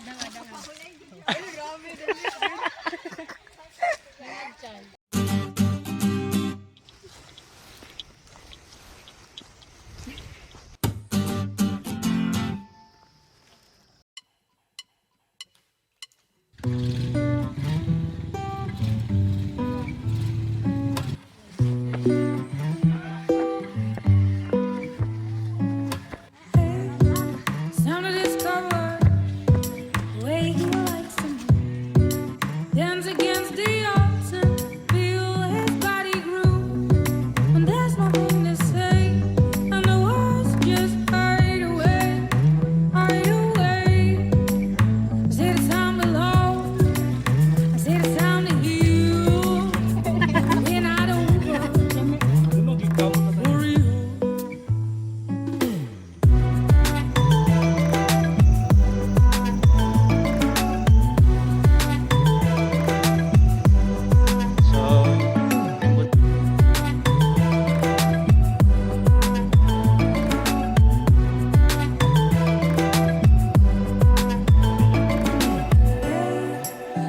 Danga, danga. Sound of discover the way he likes to move. Dance against the altar, feel his body groove. When there's nothing to say, and the words just hide away, hide away. I say it's time to love, I say it's time to heal. We're not over for real. So,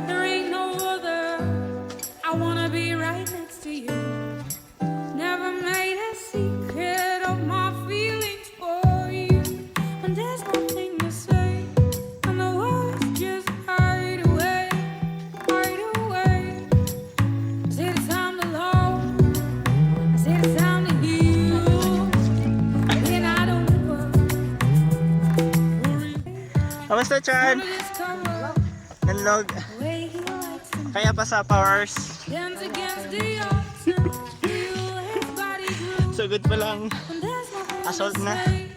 There ain't no other. I wanna be right next to you. Never made a secret of my feelings for you. And there's nothing to say, and the words just hide away, hide away. I say it's time to love. I say it's time to heal. We're not over. For real. Kamusta, Chan? Discover Nanlog. the way he likes to Kaya pa sa powers. dance against the odds and feel his body groove. So good pa lang. And there's nothing Assault to na. say.